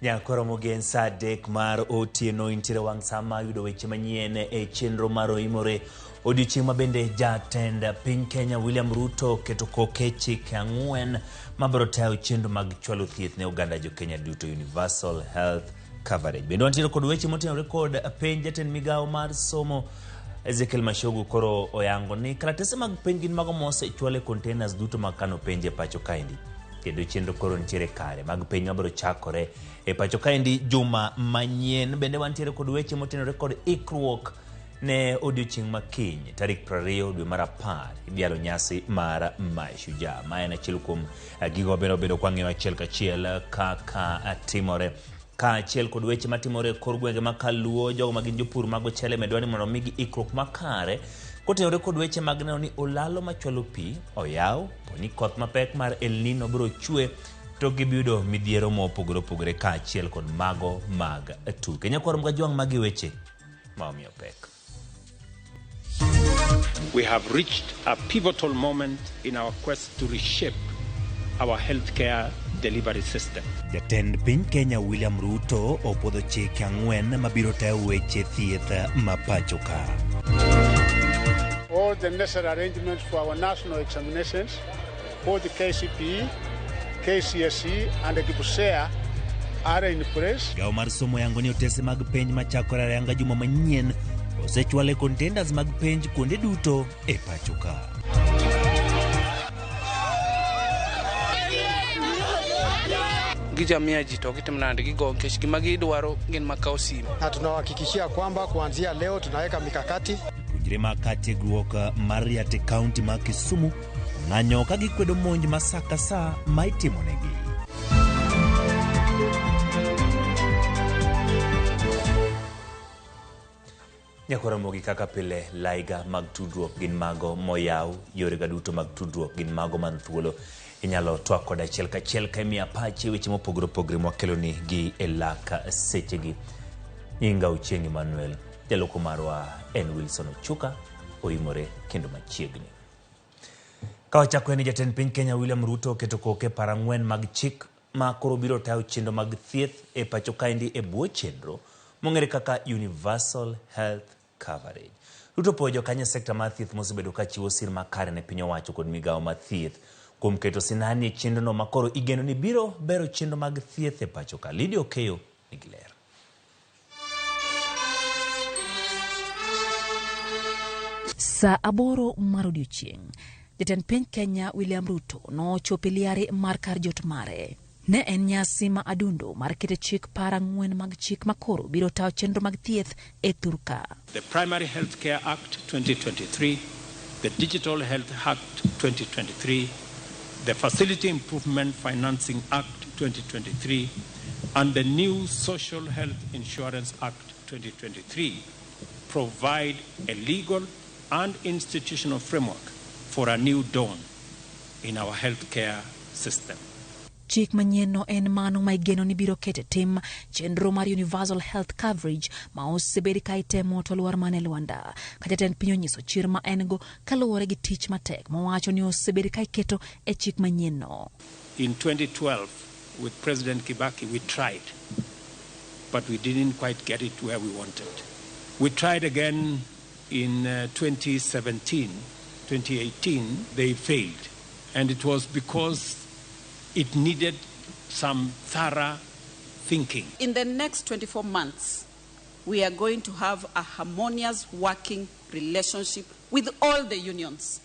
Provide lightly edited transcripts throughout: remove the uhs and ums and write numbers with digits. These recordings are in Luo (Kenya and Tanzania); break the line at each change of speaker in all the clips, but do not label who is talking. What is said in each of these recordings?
Nyakoro Mugen sa 3 mar otieno intiere wang' sa ma yudo weche manyien e chenro mar Oimore. Odiochieng' ma bende jatend piny Kenya William Ruto keto koke chike 4 mabiro tayo chenro mag chwalo thieth ne oganda jo Kenya duto, Universal Health Coverage. Bende wantiere kod weche motenore kod penj. Jatend migawo mar somo Ezekiel Machogu koro oyango ni kalatese mag penj gin mago mosechwal e containers duto mag kano penj e pacho kaendi. Kendo chenro koro nitiere kare mag penj mabiro chakore e pacho kaendi juma manyien. Bende wantiere kod weche motenore kod ikruok ne odiochieng' ma kiny tarik 20 dwe mar 10 idhialo nyasi mar Mashujaa. Ma en achiel kuom gigo mabende wabedo kwang'iyo achiel kachiel kaka timore, kaachiel kod weche matimore e kor gwenge ma kaluo. Jogo ma gin jopur mag ochele medwa ni mondo omigi ikruok makare kotenore kod weche mag neno ni olalo machwalo pi oyaw po ni koth mapek mar El Nino biro chwe to gibiyudo midhiero mopogore opogore, kaachiel kod mago mag tuke. Nyakwar Mgajwang', magi weche ma omiyo pek.
We have reached a pivotal moment in our quest to reshape our healthcare delivery system.
Jatend piny Kenya William Ruto opuodho chike 4 mabiro tayo weche thieth ma pacho ka.
All the necessary arrangements for our national examinations, both the KCPE, KCSE and the KPSEA are in place.
Migawo mar somo yango ni otese mag penj machakore ayanga juma manyien osechwal e containers mag penj kuonde duto e pacho ka.
Gijamia ji to gitimo nade gigo nikech gima gidwaro gin makawo simu.
Na tunawahakikishia kwamba kuanzia leo tunaweka mikakati.
Jopuonjre mag kar tiegruok mar Riat e kaunti ma Kisumu ong'anyo ka gikwedo monj ma sa ka sa ma itimonegi. Nyakoromogi kaka pile, laiga mag tudruok gin mago moyaw, yorega duto mag tudruok gin mago man thuolo. Inyalo twak kod achiel kachiel ka imiya pachi weche mopogore opogore mwakeloni gi e lak sechegi. Nyinga Ochieng' Emmanuel, jaloko marwa en Wilson Ochuka, oimore kendo machiegni. Ka wachako ni jatend piny Kenya William Ruto oketo koke par 4 mag chik ma koro biro tayo chenro mag thieth e pacho kaendi e bwo chenro mong'ere kaka Universal Health Coverage. Ruto opuoyo jokanyo e sekta mar thieth mosebedo ka chiwo sir makare ne piny owacho kod migawo mar thieth kuom keto sinani e chenrono ma koro igeno ni biro bero chenro mag thieth e pacho ka. Lydia Okeyo nigi ler.
Sa 8 mar odiochieng', jatend piny Kenya William Ruto nochopo e liare mar kar jot mare. Ne en nyasi ma adundo mar keto chik par 4 mag chik makoro biro tayo chenro mag thieth e thurka.
The Primary Health Care Act 2023, the Digital Health Act 2023, the Facility Improvement Financing Act 2023, and the new Social Health Insurance Act 2023 provide a legal and institutional framework for a new dawn in our healthcare system.
Chik manyien no en mano ma igeno ni biro keto e tim chenro mar Universal Health Coverage ma osebed ka itemo to lwar mana e lwanda. Ka jatend piny onyiso chir ma en go kaluwore gi tich matek mowacho ni osebed ka iketo e chik manyien no.
In 2012, with President Kibaki, we tried, but we didn't quite get it where we wanted. We tried again in 2017, 2018, they failed. And it was because it needed some thorough thinking.
In the next 24 months, we are going to have a harmonious working relationship with all the unions.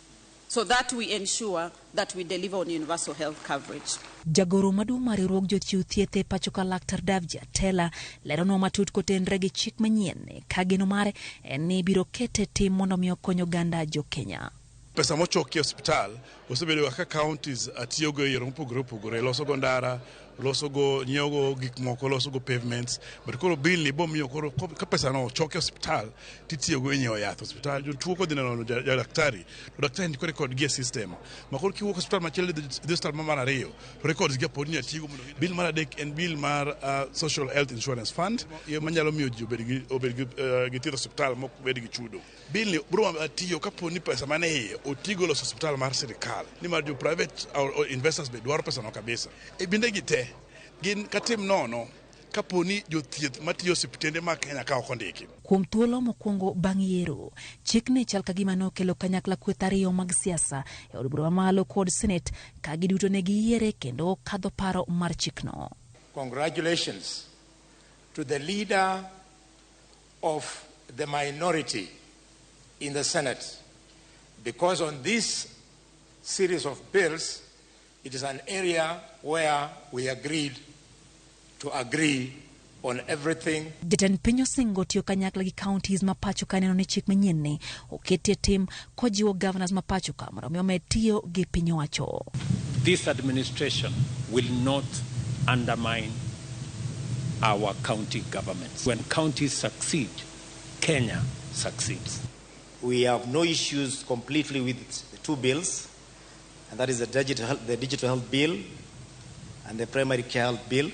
so that we ensure that we deliver on universal health coverage.
Jagoro maduong' mar riwruog jochiw thieth e pacho ka Laktar Davji Atela leronwa matut kotenre gi chik manyien ka geno mare en ni ibiro kete tim mondo mi okony oganda jo Kenya.
Pesa mochoki e osiptal osebedo kaka counties tiyogo e yore mopogore opogore, losogo ndara, losogo, nyiewogo gik moko, losogo pavements. But koro bill ni bomiyo koro ka pesa no ochok e osiptal titiyogo e nyiewo yath osiptal. Jotuo kodhi neno daktari to daktari ndiko record gi e system ma koro kiwuok osiptal machielo idhi osiptal mar ariyo to records gi pod inyalo tigo. Bill mar adek en bill mar Social Health Insurance Fund manyalo miyo ji obed gi thieth osiptal mok bed gi chudo. Bill ni biro tiyo kapo ni pesa mane iye otigo loso osiptal mar sirikal, nimar jo private investors be dwaro pesa no kabisa. E binde gi te gin katim nono kapo ni jothieth matiyo osiptende ma Kenya ka ok ondiki.
Kuom thuolo mokwongo bang' yiero, chikni chal ka gima nokelo kanyakla kweth ariyo mag siasa e od bura mamalo kod Senate ka giduto ne giyiere kendo kadho paro mar chikno.
Congratulations to the leader of the minority in the Senate, because on this series of bills, it is an area where we agreed to agree on everything.
Jatend piny osingo tiyo kanyakla gi counties ma pacho ka neno ni chik manyien ni oketie tim kojiwo governors ma pacho ka mondo mi omed tiyo gi piny owacho.
This administration will not undermine our county governments. When counties succeed, Kenya succeeds.
We have no issues completely with the two bills, and that is the digital health bill and the primary care health bill.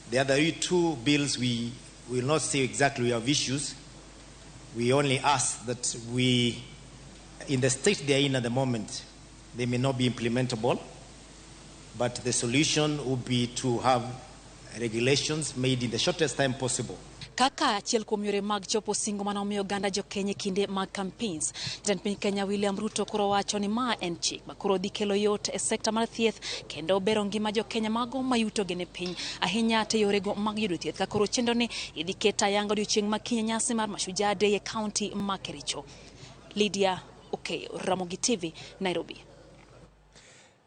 The other two bills, we will not say exactly we have issues. We only ask that we, in the state they are in at the moment, they may not be implementable, but the solution would be to have regulations made in the shortest time possible.
Kaka achiel kuom yore mag chopo singo mane omiyo oganda jo Kenya e kinde mag campaigns, jatend piny Kenya William Ruto koro wacho ni ma en chik ma koro dhi kelo yot e sekta mar thieth kendo bero ngima jo Kenya mago mayuto gi ni piny ahinya te yorego mag yudo thieth. Ka koro chenro ni idhi ket ayanga odiochieng' ma kiny nyasi mar Mashujaa Day e kaunti ma Kericho. Lydia Okeyo, Ramogi TV, Nairobi.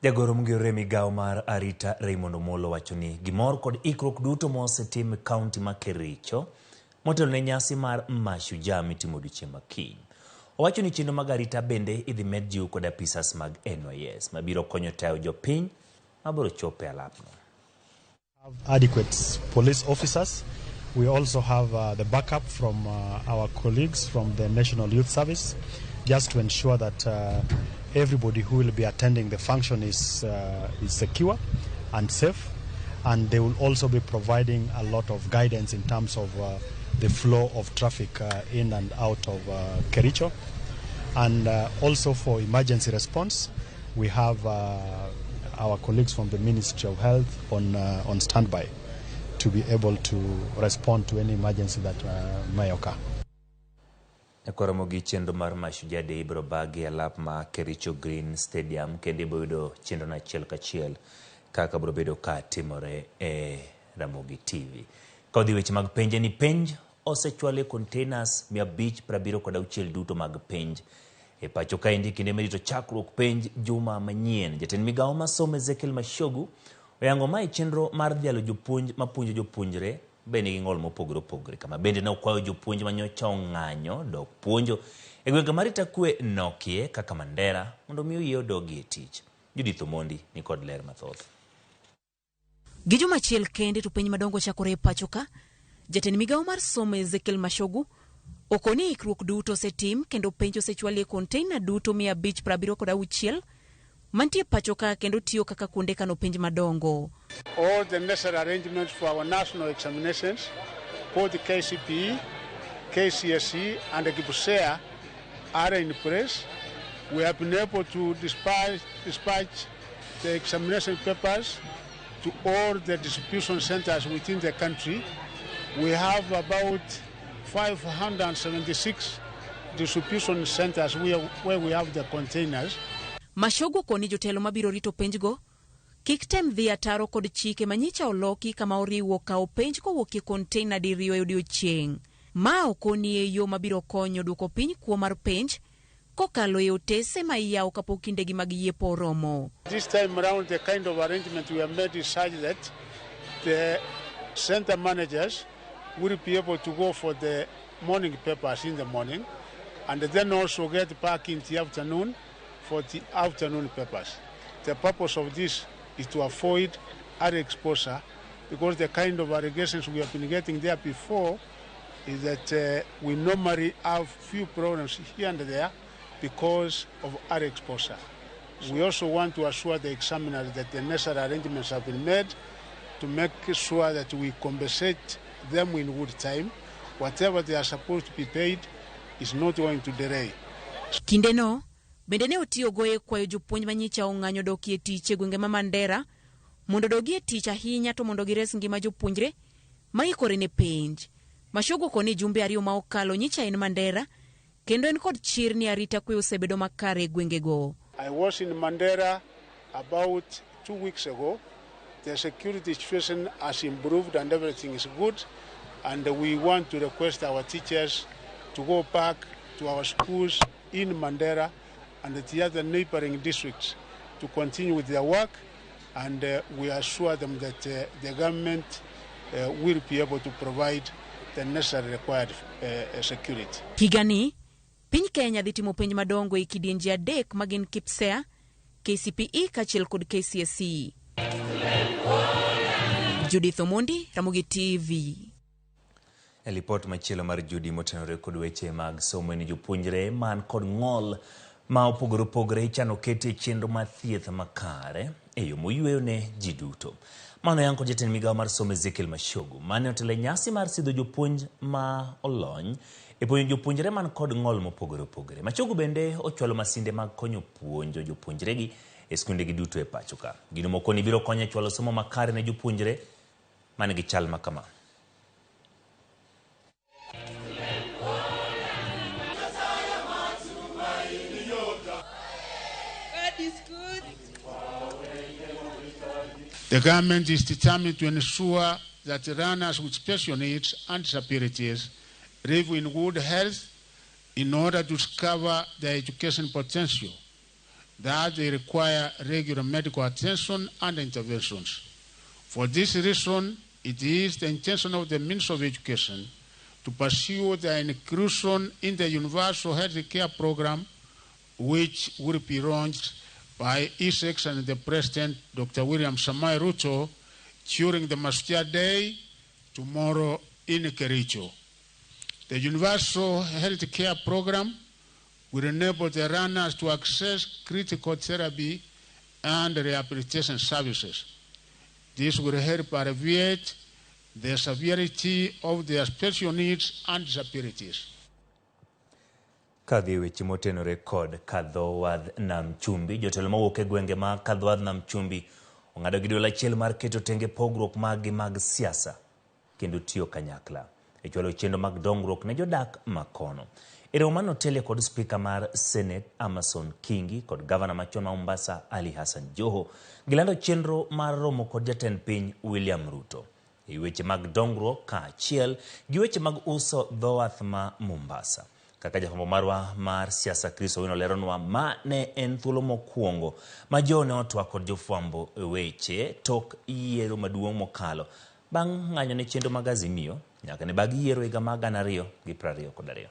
Jagoro mongirore migawo mar arita Raymond Omolo wacho ni gimor kod ikruok duto mosetim e kaunti ma Kericho motelo ne nyasi mar Mashujaa mitimo odiochieng' ma kiny. Owacho ni chenro mag arita bende idhi med jiw kod apisas mag NYS mabiro konyo tayo jopiny mabiro chopo e alapno.
Adequate police officers. We also have the backup from our colleagues from the National Youth Service, just to ensure that everybody who will be attending the function is secure and safe, and they will also be providing a lot of guidance in terms of the flow of traffic in and out of Kericho. And also for emergency response, we have our colleagues from the Ministry of Health on standby to be able to respond to any emergency that may occur.
Koromo gi chenro mar Mashujaa Day ibiro bagi alap ma Kericho Green Stadium kendo ibiro yudo chenro no achiel kachiel kaka biro bedo ka timore e Ramogi TV. Ka odhi weche mag penj ni penj osechwal e containers 576 duto mag penj e pacho kaendi kinde marito chakruok penj juma manyien. Jatend migawo mar somo Ezekiel Machogu oyango mae chenro mar dhialo jopuonj mapuonjo jopuonjre be nigi ng'ol mopogore opogore. Kama bende ne okwayo jopuonj manyocha ong'anyo dok puonjo e gwenge ma arita kwe nokie kaka Mandera mondo mi oyie odogi e tich. Judith Omondi ni kod ler mathoth.
Gi juma achiel kende to penj madongo chakore e pacho ka, jatend migawo mar somo Ezekiel Machogu okoni ikruok duto osetim kendo penj osechwal e konteina duto 576 mantie pacho ka kendo tiyo kaka kuonde kano penj madongo.
All the necessary arrangements for our national examinations, both the KCPE, KCSE and the KPSEA are in place. We have been able to dispatch the examination papers to all the distribution centers within the country. We have about 576 distribution centers where we have the containers.
Machogu koni jotelo mabiro rito penjgo kik tem dhi ataro kod chike manyicha oloki kama oriwo kawo penj kowuok e konteina diriyo e odiochieng'. Ma okoni e yo mabiro konyo duoko piny kuo mar penj kokalo e otese ma iyawo kapok kindegi mag yiepo oromo.
This time round, the kind of arrangement we have made is such that the center managers will be able to go for the morning papers in the morning and then also get back in the afternoon for the afternoon papers. The purpose of this is to avoid early exposure, because the kind of allegations we have been getting there before is that we normally have few problems here and there because of early exposure. We also want to assure the examiners that the necessary arrangements have been made to make sure that we compensate them in good time. Whatever they are supposed to be paid is not going to delay.
Kindeno, bende ne otiyogo e kwayo jopuonj manyicha ong'anyo dokie tich e gwenge ma Mandera mondo dogie tich ahinya to mondo gires ngima jopuonjre ma ikore ne penj. Machogu koni jumbe 2 ma okalo nyicha en Mandera kendo en kod chir ni arita kwe osebedo makare e gwengego.
I was in Mandera about 2 weeks ago. The security situation has improved and everything is good, and we want to request our teachers to go back to our schools in Mandera and the other neighboring districts to continue with their work, and we assure them that the government will be able to provide the necessary required security.
Higani, piny Kenya dhi timo penj madongo e kidienje 3 magin KPSEA, KCPE kaachiel kod KCSE. Judith Omondi, Ramogi TV.
E lipot machielo mar Judy motenore kod weche mag somo ni jopuonjre man kod ng'ol ma opogore opogore ichano keti e chenro mar thieth makare e yo moyweyo ne ji duto. Mano yang kod jatend migawo mar somo Ezekiel Machogu mane otelo e nyasi mar sidho jopuonj ma olony e puonjo jopuonjre man kod ng'ol mopogore opogore. Machogu bende ochwalo masinde mag konyo puonjo jopuonjregi e skundegi duto e pacho ka. Gino mokoni biro konyo e chwalo somo makare ne jopuonjre man gi chal ma kama.
The government is determined to ensure that learners with special needs and disabilities live in good health in order to discover their education potential, that they require regular medical attention and interventions. For this reason, it is the intention of the Ministry of Education to pursue their inclusion in the Universal Health Care Program, which will be launched by His Excellency the President, Dr. William Samoei Ruto, during the Mashujaa Day tomorrow in Kericho. The Universal Health Care Program will enable the learners to access critical therapy and rehabilitation services. This will help alleviate the severity of their special needs and disabilities.
Kadhi weche motenore kod kadho wadh Nam Chumbi, jotelo mawuok e gwenge ma kadho wadh Nam Chumbi ong'ado gi duol achiel mar keto tenge pogruok maggi mag siasa kendo tiyo kanyakla e chwalo chenro mag dongruok ne jodak makono. E romo mane kod spika mar Senate Amason Kingi kod gavana machon ma Mombasa Ali Hassan Joho gilando chenro mar romo kod jatend piny William Ruto e weche mag dongruok kaachiel gi weche mag uso dho wath ma Mombasa. Kaka jafwambo marwa mar siasa Chris Owino leronwa, ma ne en thuolo mokwongo ma jo ne otwak kod jofwambo e weche tok yiero maduong' mokalo bang' ng'anyo ne chenro mag Azimio nyaka ne bag yiero higa mar 2022.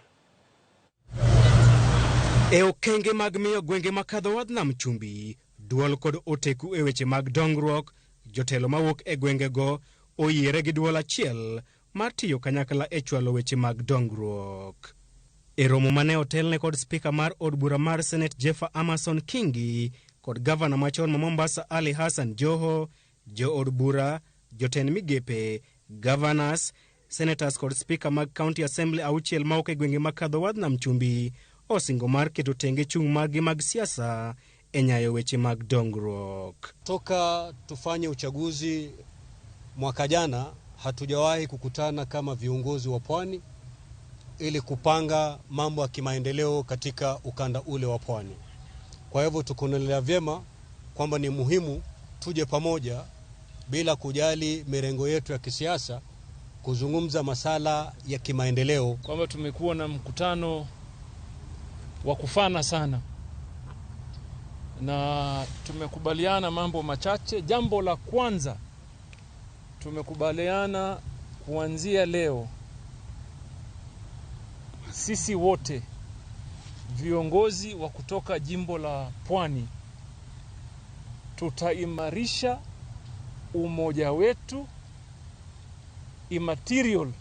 E okenge mag miyo gwenge ma kadho wadh Nam Chumbi duol kod oteku e weche mag dongruok, jotelo mawuok e gwengego oyiere gi duol achiel mar tiyo kanyakla e chwalo weche mag dongruok. E romo mane otelne kod spika mar od bura mar Senate Jeffer Amason Kingi kod gavana machon ma Mombasa Ali Hassan Joho, jo od bura, jotend migepe, governors, senators kod spika mag County Assembly 6 mawuok e gwenge ma kadho wadh Nam Chumbi osingo mar keto tenge chung' margi mag siasa e nyayo weche mag dongruok.
Toka tufanye uchaguzi mwaka jana hatujawahi kukutana kama viongozi wa pwani ili kupanga mambo ya kimaendeleo katika ukanda ule wa pwani. Kwa hivyo tukonaelea vyema kwamba ni muhimu tuje pamoja bila kujali mirengo yetu ya kisiasa kuzungumza masala ya kimaendeleo.
Kwamba tumekuwa na mkutano wa kufana sana, na tumekubaliana mambo machache. Jambo la kwanza tumekubaliana kuanzia leo sisi wote viongozi wa kutoka jimbo la Pwani tutaimarisha umoja wetu immaterial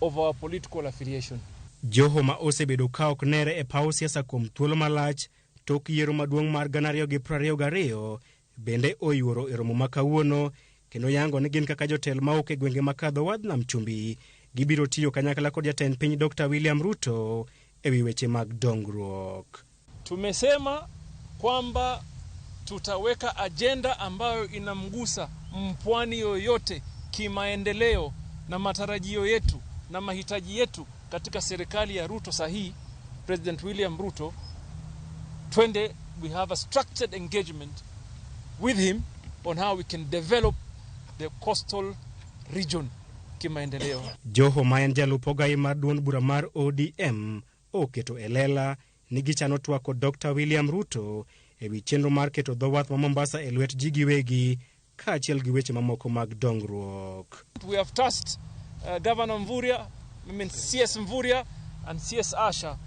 of our political affiliation.
Joho ma osebedo ka ok nere e paw siasa kuom thuolo malach tok yiero maduong' mar 2022 bende oyuoro e romo ma kawuono kendo yango ni gin kaka jotelo mawuok e gwenge makadho wadh nam chumbi gibiro tiyo kanyakla kod jatend piny Dr. William Ruto e wi weche mag dongruok.
Tumesema kwamba tutaweka ajenda ambayo inamgusa mpwani yoyote kimaendeleo na matarajio yetu na mahitaji yetu katika serikali ya Ruto sahihi, President William Ruto. Twende, we have a structured engagement with him on how we can develop the coastal region kimaendeleo.
Joho ma en jalup ogai mar duond bura mar ODM oketo e lela ni gichano twak kod Dr. William Ruto e wi chenro mar keto dho wath ma Mombasa e lwet ji giwegi kaachiel gi weche mamoko mag dongruok.
We have tasked Governor Mvurya, I mean CS Mvurya and CS Asha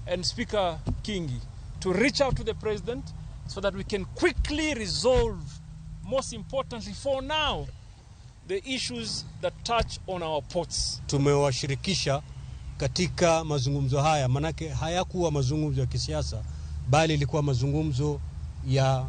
and Speaker Kingi to reach out to the president so that we can quickly resolve, most importantly for now, the issues that touch on our ports.
Tumewashirikisha katika mazungumzo haya, manake hayakuwa mazungumzo ya kisiasa, bali ilikuwa mazungumzo ya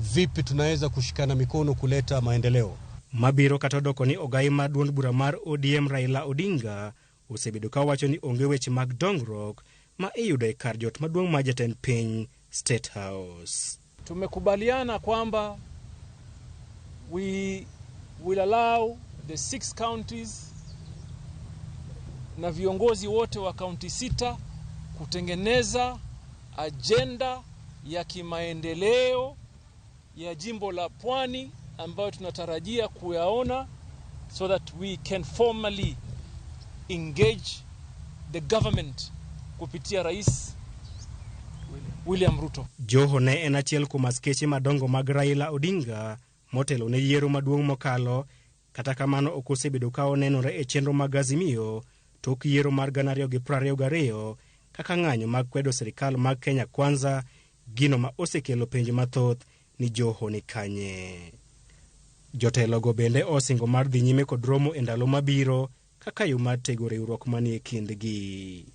vipi tunaweza kushikana mikono kuleta maendeleo.
Mabiro kata odoko ni ogai mar duond bura mar ODM Raila Odinga osebedo ka wacho ni onge weche mag dongruok ma iyudo e kar jot maduong' mar jatend piny State House.
Tumekubaliana kwamba we will allow the 6 counties na viongozi wote wa kaunti 6 kutengeneza ajenda ya kimaendeleo ya jimbo la Pwani ambayo tunatarajia kuyaona so that we can formally engage the government kupitia Rais William Ruto.
Joho ne en achiel kuom askeche madongo mag Raila Odinga motelo ne yiero maduong' mokalo, kata kamano ok osebedo ka onenore e chenro mag Azimio tok yiero mar 2022 kaka ng'anyo mag kwedo sirikal mag Kenya Kwanza, gino ma osekelo penjo mathoth ni Joho ni kanye. Jotelogo bende osingo mar dhi nyime kod romo e ndalo mabiro kaka yo mar tego riwruok manie kindgi.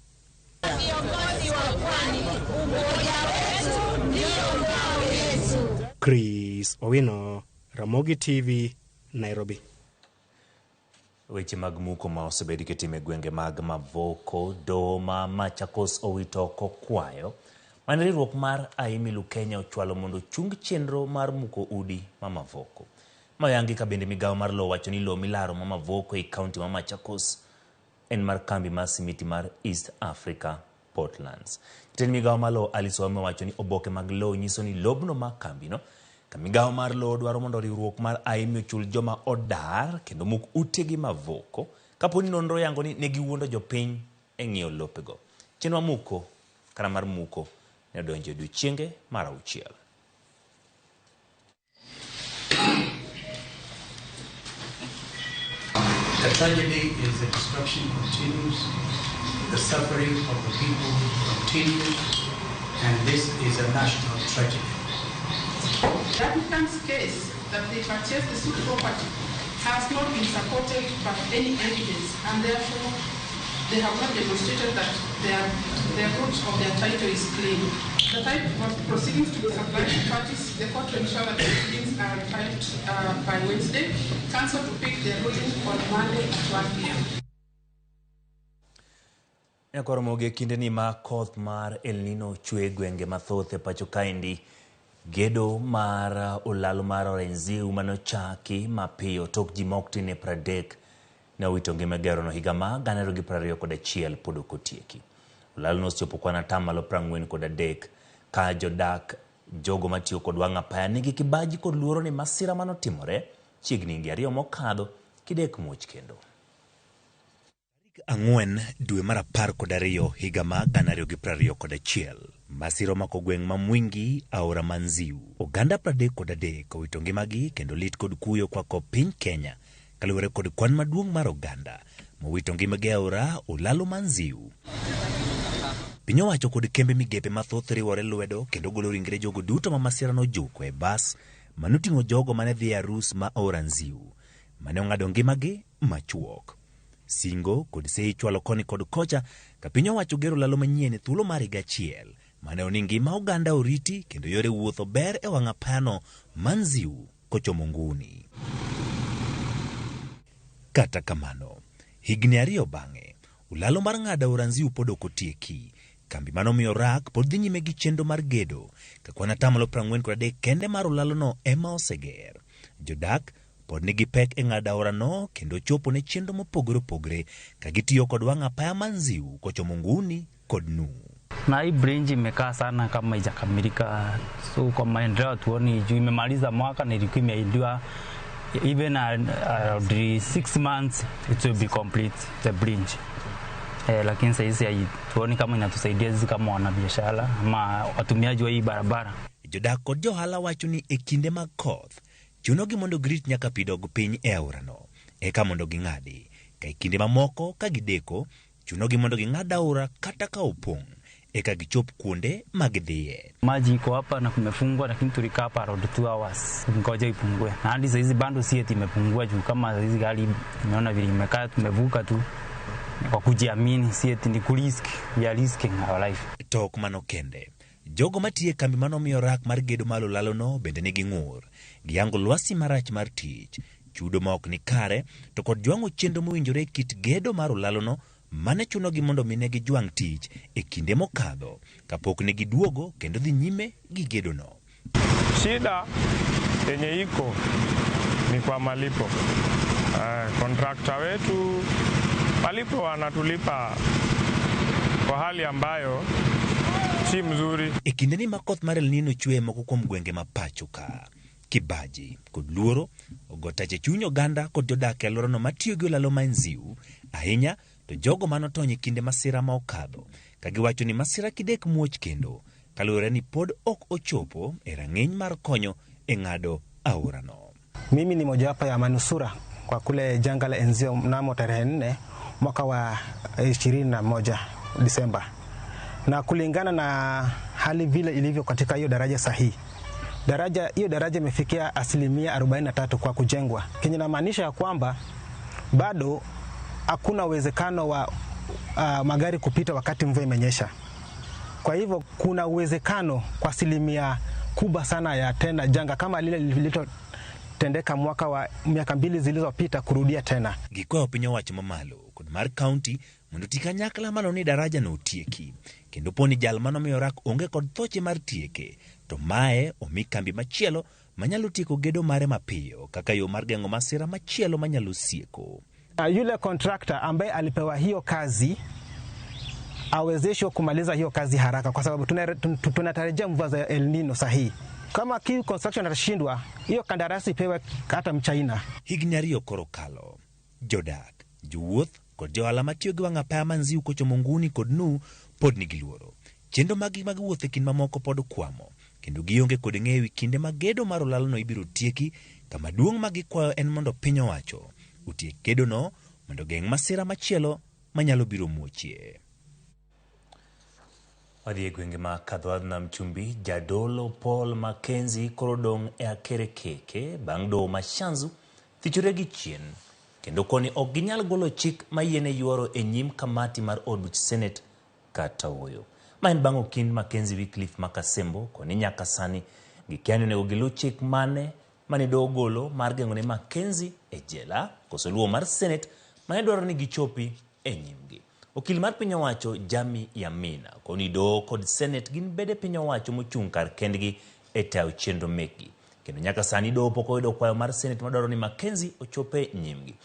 Chris Owino, Ramogi TV, Nairobi.
Weche mag muko ma osebed kitimo e gwenge mag Mavoko, Doma, Machakos owito kokwayo mane riwruok mar Aimilu Kenya ochwalo mondo ochung chenro mar muko udi ma Mavoko. Mayangi ka bende migawo mar lowo wacho ni lowo milaro ma Mavoko e kaunti ma Machakos en mar kambi mar simiti mar East Africa Portlands. Jatend migawo mar lowo Alice Wame wacho ni oboke mag lowo nyiso ni lobno ma kambino. Ka migawo mar lowo dwaro mondo riwruok mar AIMI ochul joma odar kendo muk utegi Mavoko kapo ni nonro yango ni ne giwuondo jopiny e ng'iewo lopego. Chenro muko kata mar muko ne odonjo e odiechienge mar 6.
The tragedy is the destruction continues, the suffering of the people continues, and this is a national tragedy.
The applicant's case that they purchased the suit property has not been supported by any evidence, and therefore they have not demonstrated that their root of their title is clean. The type of proceedings to be supplied to parties, the court to ensure that the proceedings are filed by Wednesday, counsel to pick their ruling on Monday at 1 p.m.
Nyakoromogi kinde ni ma koth mar El Nino chwe gwenge mathoth e pacho kaendi. Gedo mar olalo mar Orenziu manochaki mapiyo tok ji ma ok tin ne 30 ne owito ngima gero no higa ma 2021 pod ok otieki. Olalo no osechopo kwan 43% ka jodak jogo matiyo kod wang' apaya nigi kibaji kod luoro ni masira manotimore chiegni higni 2 mokadho kidek muoch kendo. Ang'wen dwe mar 12 higa ma 2021, masira omako gweng' ma Mwingi, aora ma Nziu. Oganda 33 owito ngimagi kendo lit kod kuyo okwako piny Kenya kaluwore kod kwan maduong' mar oganda mowito ngimagi e aora Olalo ma Nziu. Piny owacho kod kembe migepe mathoth riwore lwedo kendo golo ringre jogo duto ma masira nojuko e bas manoting'o jogo mane dhi e arus ma aora Nziu mane ong'ado ngimagi machuok. Singo kod seyi ichwalo koni kod kocha ka piny owacho gero lalo manyien e thuolo mar higa achiel maneno ni ngima oganda oriti kendo yore wuoth ober e wang' apayano ma Nziu kochomo Nguni. Kata kamano, higni ariyo bang'e, ulalo mar ng'ado aora Nziu pod ok otieki. Kambi mane omiyo rak pod dhi nyime gi chenro mar gedo ka kwan 43% kende mar ulalono ema oseger. Jodak pod nigi pek e ng'ado aorano kendo chopo ne chenro mopogore opogore ka gitiyo kod wang' apaya ma Nziu kochomo Nguni kod Nu.
Na hii bridge imekaa sana kama haijakamilika, so kwa maendeleo hatuoni juu imemaliza mwaka na ilikuwa imeahidiwa even around 6 months it will be complete the bridge. Lakini saa hizi hatuoni kama inatusaidia sisi kama wanabiashara ama watumiaji wa hii barabara.
Jodak kod johala wacho ni e kinde mag koth chunogi mondo girit nyaka pi dog piny e aorano eka mondo ging'adi, ka e kinde mamoko ka gideko chunogi mondo ging'ad aora kata ka opong' eka gichop kuonde ma gidhiye.
Maji iko hapa na kumefungwa, lakini tulikaa hapa around 2 hours ngoja ipungue, na hadi saa hizi bado si eti imepungua, juu kama saa hizi gari imeona vile imekaa, tumevuka tu kwa kujiamini, si eti ni kurisk, we are risking our life.
To ok mano kende, jogo matiyo e kambi manomiyo rak mar gedo mar olalono bende nigi ng'ur. Giyango lwasi marach mar tich, chudo ma ok ni kare, to kod jwang'o chenro mowinjore e kit gedo mar olalono mane chunogi mondo mi ne gijwang' tich e kinde mokadho kapok ne giduogo kendo dhi nyime gi gedono.
Shida yenye iko ni kwa malipo. Kontrakta wetu malipo wanatulipa kwa hali ambayo si mzuri.
E kindeni ma koth mar El Nino chwe e moko kuom gwenge ma pacho ka, kibaji kod luoro ogo tach e chuny oganda kod jodak e alworano matiyo gi olalo ma Nziu, ahinya to jogo manotony e kinde masira ma okadho, ka giwacho ni masira kidek muoch kendo, kaluwore ni pod ok ochopo e rang'iny mar konyo e ng'ado aorano.
Mimi ni mojawapo ya manusura kwa kule janga la Enzio mnamo tarehe 4 mwaka wa 21 Disemba, na kulingana na hali vile ilivyo katika hiyo daraja sahihi, hiyo daraja imefikia 43% kwa kujengwa, kenye inamaanisha ya kwamba bado hakuna uwezekano wa magari kupita wakati mvua imenyesha. Kwa hivyo kuna uwezekano kwa asilimia kubwa sana ya tena janga kama lile lililotendeka mwaka wa miaka 2 zilizopita kurudia tena.
Gikwayo piny owacho mamalo kod mar kaunti mondo oti kanyakla mano ni daraja no otieki kendo po ni jal manomiyo rak onge kod thoche mar tieke to mae omi kambi machielo manyalo tieko gedo mare mapiyo kaka yo mar geng'o masira machielo manyalo sieko.
Yule kontrakta ambaye alipewa hiyo kazi awezeshwe kumaliza hiyo kazi haraka, kwa sababu tunatarajia mvua za El Nino sahihi. Kama Q Construction atashindwa, hiyo kandarasi ipewe hata Mchina.
Higni ariyo koro kalo, jodak, jowuoth kod johala matiyo gi wang' apaya ma Nziu kochomo Nguni kod Nu pod nigi luoro. Chenro maggi mag wuoth e kind mamoko pod okwamo, kendo gionge kod ng'eyo e kinde ma gedo mar olalono ibiro tieki, kama duong' ma gikwayo en mondo piny owacho otiek gedono mondo geng' masira machielo manyalo biro muochie. Wadhi e gwenge ma Kadhowadh Nam Chumbi, jadolo Paul Mackenzie koro dong' e akere keke bang' doho ma Shanzu thichore gi chien kendo koni ok ginyal golo chik mayiene yuoro e nyim kamati mar od buch Senate kata ooyo. Ma en bang' okind Mackenzie Wycliffe Makasembo koni nyaka sani gikia ni onego giluw chik mane mane doho ogolo mar geng'o ne Mackenzie e jela koso luwo mar Senate mane dwaro ni gichopi e nyimgi. Okil mar piny owacho Jami Yamina koni doho kod Senate gin bede piny owacho mochung' kar kendgi e tayo chenro mekgi. Kendo nyaka sani doho pok oyudo kwayo mar Senate madwaro ni Mackenzie ochope nyimgi.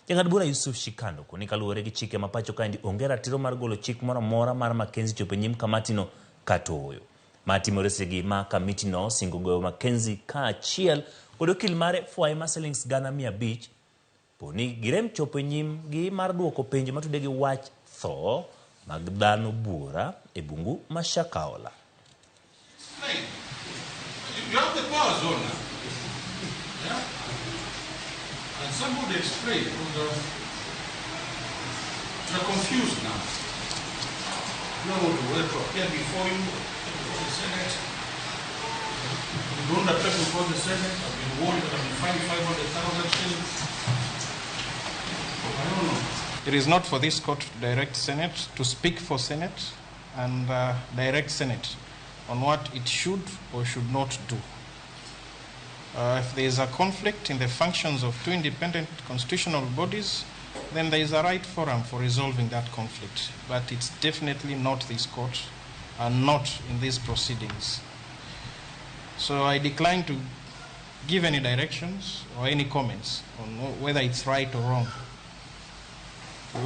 Jang'ad bura Yusuf Shikando koni kaluwore gi chike ma pacho kaendi onge ratiro mar golo chik moro amora mar Mackenzie chopo e nyim kamatino kata ooyo. Ma timore sechegi ma kamitino osingo goyo Mackenzie kaachiel kod okil mare fwaye ma silings 500,000 poni girem chopo e nyimgi mar duoko penjo matude gi wach tho mag dhano buora e bungu ma Shakahola.
You have the power zone now. Yeah? And somebody explain, because you're confused now. You don't want to wait to appear before you, before the Senate. You don't appear before the Senate. I've been warned that I've been fined 500,000 shillings. I don't know.
It is not for this court to direct Senate, to speak for Senate and direct Senate on what it should or should not do. If there is a conflict in the functions of two independent constitutional bodies, then there is a right forum for resolving that conflict. But it's definitely not this court and not in these proceedings. So I decline to give any directions or any comments on whether it's right or wrong.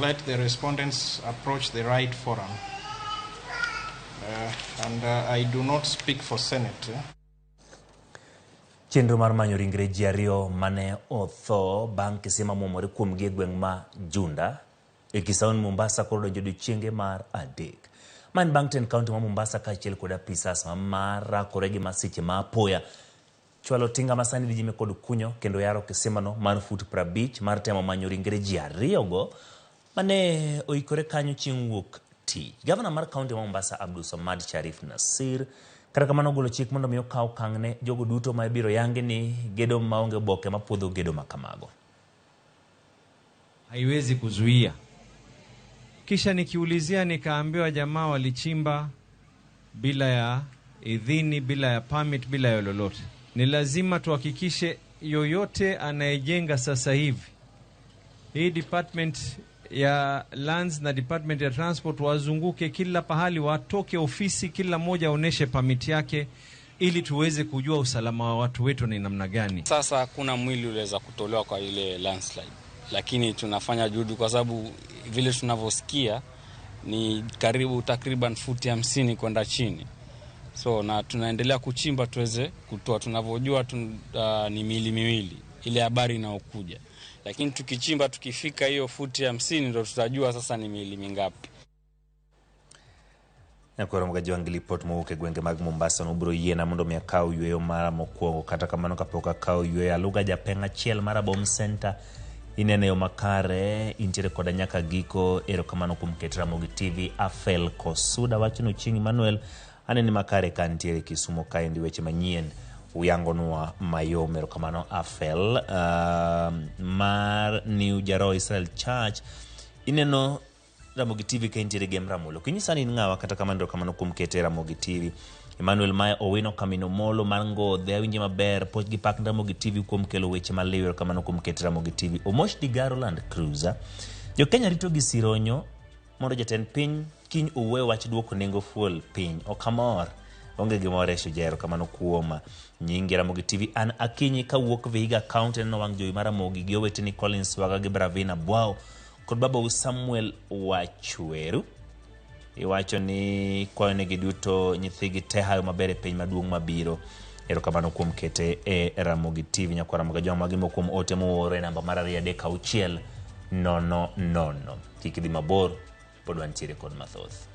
Let the respondents approach the right forum. And I do not speak for Senate.
Chenro mar manyo ringre ji ariyo mane otho bang' kisima muomore kuomgi e gweng' ma Junda e Kisauni Mombasa koro donjo odiechienge mar adek. Ma en bang' tend kaunti ma Mombasa kaachiel kod apisas marakore gi masiche ma apoya chwalo tinga masani dhi nyime kod kunyo kendo yaro kisimano mar fut 50 mar temo manyo ringre ji ariyogo mane oikore kanyo chieng' wuok tich. Gavana mar kaunti ma Mombasa Abdul Samad Sharif Nasir kata kamano ogolo chik mondo mi okaw okang' ne jogo duto ma ibiro yangi ni gedo maonge oboke mapuodho gedo makamago.
Haiwezi kuzuia. Kisha nikiulizia nikaambiwa jamaa walichimba bila ya idhini, bila ya permit, bila ya lolote. Ni lazima tuhakikishe yoyote anayejenga sasa hivi, hii department ya lands na department ya transport wazunguke kila pahali, watoke ofisi, kila mmoja aoneshe permit yake ili tuweze kujua usalama wa watu wetu ni namna gani.
Sasa hakuna mwili uliweza kutolewa kwa ile landslide, lakini tunafanya juhudi kwa sababu vile tunavyosikia ni karibu takriban futi 50 kwenda chini. So na tunaendelea kuchimba tuweze kutoa, tunavyojua ni miili miwili ile habari inayokuja. Lakini tukichimba tukifika hiyo futi 50 ndio tutajua sasa ni miili mingapi.
Nyakoro mga jwangi lipot mowuok e gwenge mag Mombasa nobiro yiena mondo mi akaw yweyo mara mokwongo. Kata kamano kapok akaw yweyo, aluga japeng' achiel mar Abom Center inene yo makare intiere koda nyaka giko. Erokamano kuom keto Ramogi TV. Afel Kosuda wacho ni Ochieng' Emmanuel aneni makare ka ntiere Kisumu kaendi weche manyien uyangonwa mayom. Erokamano Afel. Mar New Jaro Israel Church ineno Ramogi TV ka intiere Gem Ramolo. Kinyisa ni in ng'awa, kata kamano erokamano kuom kete Ramogi TV. Emmanuel Maya Owino Kamino Molo mar Ngodhe awinje maber, poch gi pak Ramogi TV kuom kelo weche maliw. Erokamano kuom kete Ramogi TV. Omosh Digaro Land Cruiser. Jo Kenya rito gi sironyo mondo jatend piny kiny owuoye wach duoko nengo fuel piny. Ok amor. Onge gimoro e Shujaa. Erokamano kuom nyingi Ramogi TV. An Akinyi kawuok Vihiga County neno wang' jowi mar Ramogi gi oweteni Collins Waga gi Bravina Bwao kod babau Samuel Wachweru. Iwacho ni kwayonegi duto nyithigi te hayo maber e piny maduong' mabiro. Erokamano kuom kete e Ramogi TV. Nyakwar Ramogi Ajwang' magi kuom ote mooro e namba mar 2 3 6 0 0. Kik idhi mabor, pod wantiere kod mathoth.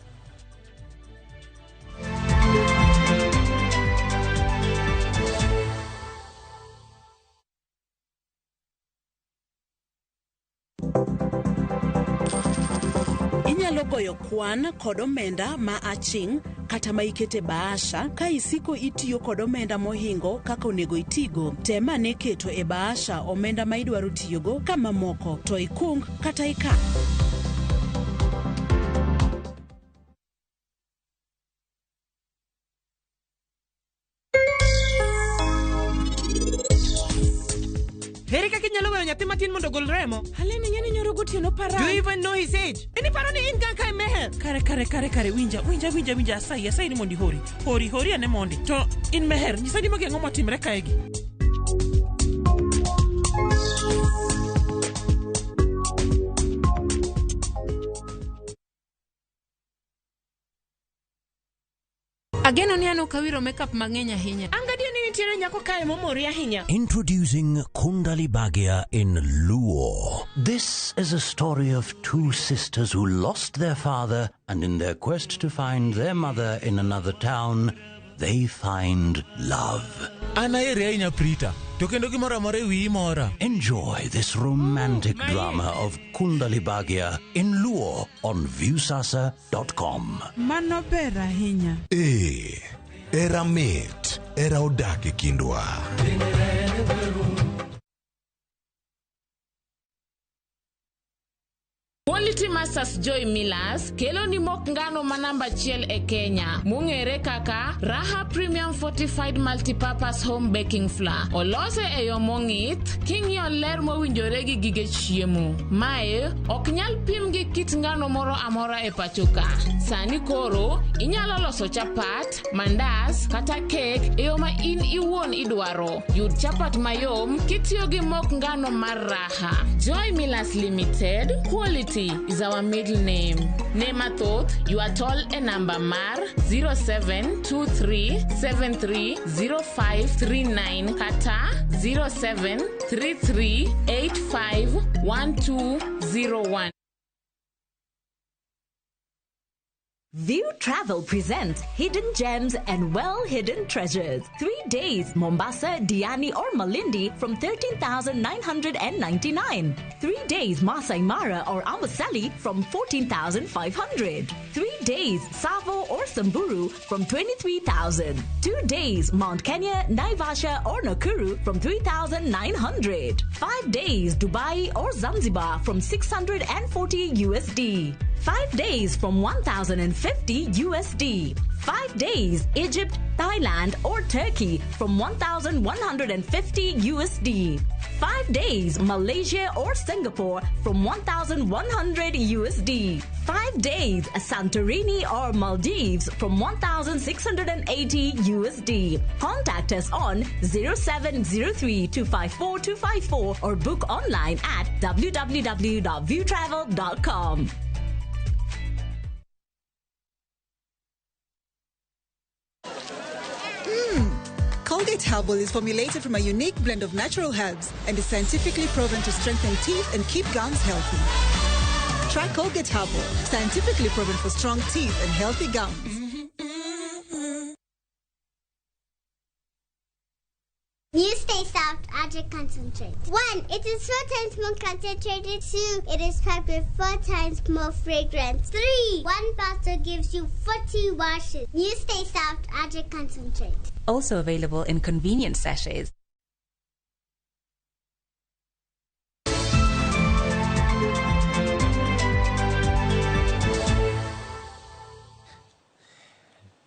Inyalo goyo kwan kod omenda ma aching' kata ma ikete bahasha ka isiko itiyo kod omenda mohingo kaka onego itigo. Tem ane keto e bahasha omenda ma idwaro tiyogo ka mamoko to ikung kata ikan.
Ere kaka inyalo weyo nyathi matin mondo ogol remo?
Halene ng'eni nyoro gotieno para.
Do you even know his age? En iparo ni in kaka Meher?
Kare kare kare kare winja winja winja winja asayi asayi ni mondi hori. Hori hori ane mondi. To in Meher nyisa ni magi ang'o motimre kaegi?
Ageno ni an ok awiro makeup mang'eny ahinya.
An gadier ni nitiere nyako kae momori ahinya.
Introducing Kundali Bhagya in Luo. This is a story of two sisters who lost their father, and in their quest to find their mother in another town, they find love.
An aheri ahinya Prita, to kendo gimoro amora e wiyi mora.
Enjoy this romantic drama of Kundali Bhagya in Luo on Viusasa.com.
Mano ber ahinya.
Ee, era mit, era odak e kindwa.
Quality Masters Joy Millers kelo ni mok ngano ma namba achiel e Kenya mong'ere kaka Raha Premium Fortified Multipurpose Home Baking Flour. Olose e yo mong'ith king'iyo ler mowinjore gi gige chiemo. Mae ok nyal pim gi kit ngano moro amora e pacho ka. Sani koro inyalo loso chapat, mandas kata kek e yo ma in iwuon idwaro. Yud chapat mayom kitiyo gi mok ngano mar Raha. Joy Millers Limited, quality is our middle name. Ne mathoth, ywa tol e namba mar 0723730539 kata 0733851201.
View Travel presents Hidden Gems and Well-Hidden Treasures. 3 days, Mombasa, Diani or Malindi from 13,999. 3 days, Masai Mara or Amboseli from 14,500. 3 days, Tsavo or Samburu from 23,000. 2 days, Mount Kenya, Naivasha or Nakuru from 3,900. 5 days, Dubai or Zanzibar from 640 USD. 5 days from 1,050 USD. 5 days, Egypt, Thailand or Turkey from 1,150 USD. 5 days, Malaysia or Singapore from 1,100 USD. 5 days, Santorini or Maldives from 1,680 USD. Contact us on 0703 254 254 or book online at www.viewtravel.com.
Colgate Herbal is formulated from a unique blend of natural herbs and is scientifically proven to strengthen teeth and keep gums healthy. Try Colgate Herbal, scientifically proven for strong teeth and healthy gums.
New Stay Soft Object Concentrate. 1, it is 4 times more concentrated. 2, it is packed with 4 times more fragrance. 3, 1 bottle gives you 40 washes. New Stay Soft Object Concentrate.
Also available in convenient sachets.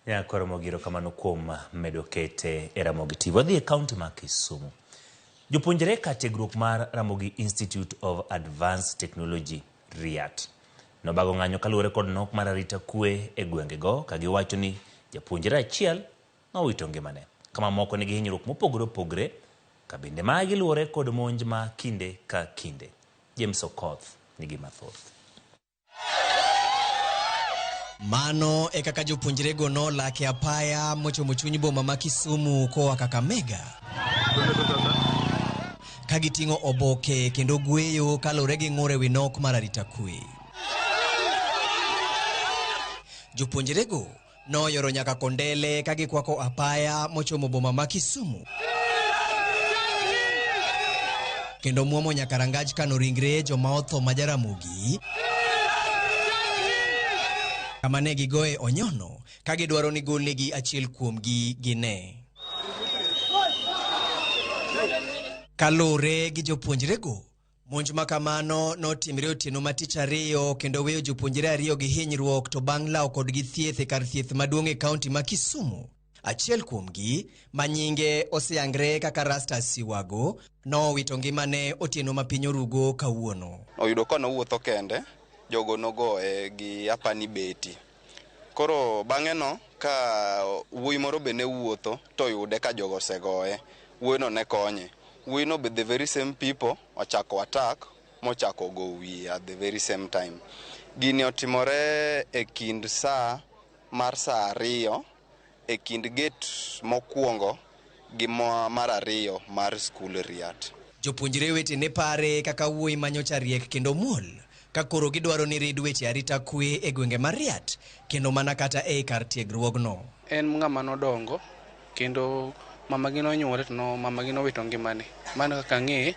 Nyakoro Mogiro kamano kuom medo kete e Ramogi TV. Wadhi e kaunti ma Kisumu. Jopuonjre ka tiegruok mar Ramogi Institute of Advanced Technology, RIAT, nobago ng'anyo kaluwore kod nok mar arita kwe e gwengego ka giwacho ni japuonjre achiel nowito ngimane, kama moko nigi hinyruok mopogore opogore ka bende magi luwore kod monj ma kinde ka kinde. James Okoth nigi mathoth.
Mano e kaka jopuonjrego nolak e apaya mochomo chuny boma ma Kisumu koa Kakamega, ka giting'o oboke kendo gweyo kaluwore gi ng'ur ewi nok mar arita kwe. Jopuonjrego noyoro nyaka Kondele ka gikwako apaya mochomo boma ma Kisumu kendo muomo nyaka rangaj kano ringre joma otho ma Jaramogi kama ne gigoye onyono ka gidwaro ni golnegi achiel kuomgi gine. Kaluwore gi jopuonjrego, monj ma kamano notimre otieno ma tich ariyo kendo weyo jopuonjre ariyo gi hinyruok to bang' lawo kodgi thieth e kar thieth maduong' e kaunti ma Kisumu. Achiel kuomgi, ma nyinge oseyangre kaka Rastus Siwago, nowito ngimane otieno ma piny orugo kawuono.
Oyudo ka nowuotho kende, jogo nogoye gi apani beti. Koro bang'e no ka wuoyi moro be ne wuotho to oyude ka jogo osegoye, wuoyi no ne konye. Wuoyi no be the very same people ochako attack mochako go wiye at the very same time. Gini otimore e kind saa mar saa 2 e kind gate mokwongo gi mar ariyo mar skul Riat.
Jopuonjre wetene pare kaka wuoyi manyocha riek kendo muol ka koro gidwaro ni rid weche arita kwe e gwenge mar Riat kendo mana kata ei kar tiegruogno.
En ng'ama nodongo kendo mamagi nonyuole to no mamagi nowito ngimane. Mano kaka ang'eye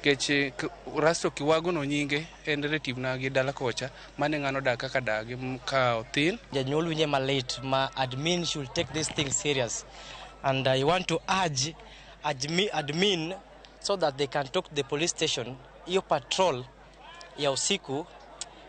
nikech Rasto Kiwago no nyinge en relative na gi dala kocha mane ng'ano dak kaka dagi ka othin.
Janyuol winje malit ma admin should take this thing serious and I want to urge admin so that they can talk to the police station. Hiyo patrol ya usiku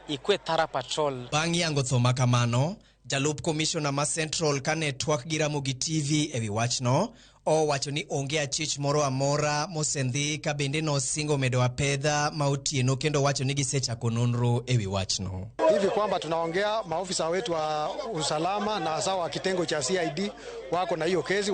ikue thara patrol.
Bang' yango tho ma kamano, jalup komishona ma Central kane twak gi Ramogi TV ewi wachno, owacho ni onge achich moro amora mosendhi ka bende nosingo medo apedha ma otieno kendo wacho ni gisechako nonro ewi wachno.
Hivi kwamba tunaongea maofisa wetu wa usalama na hasa wa kitengo cha CID wako na hiyo kesi,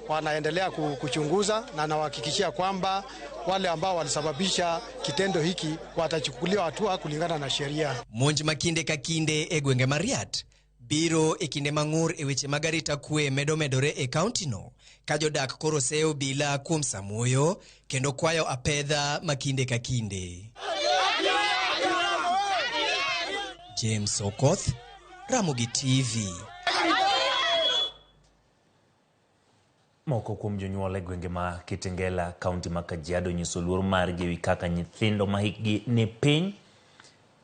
wanaendelea kuchunguza na nawahakikishia kwamba wale ambao walisababisha kitendo hiki watachukuliwa hatua kulingana na sheria.
Monj ma kinde ka kinde e gwenge mar Riat biro e kinde mang'ur e weche mag arita kwe medo medore e kaunti no ka jodak koro seyo obila kuom samuoyo kendo kwayo apedha ma kinde ka kinde. James Okoth, Ramogi TV.
Moko kuom jonyuol e gwenge ma Kitengela, kaunti ma Kajiado nyiso luor margi ewi kaka nyithindo ma hikgi ni piny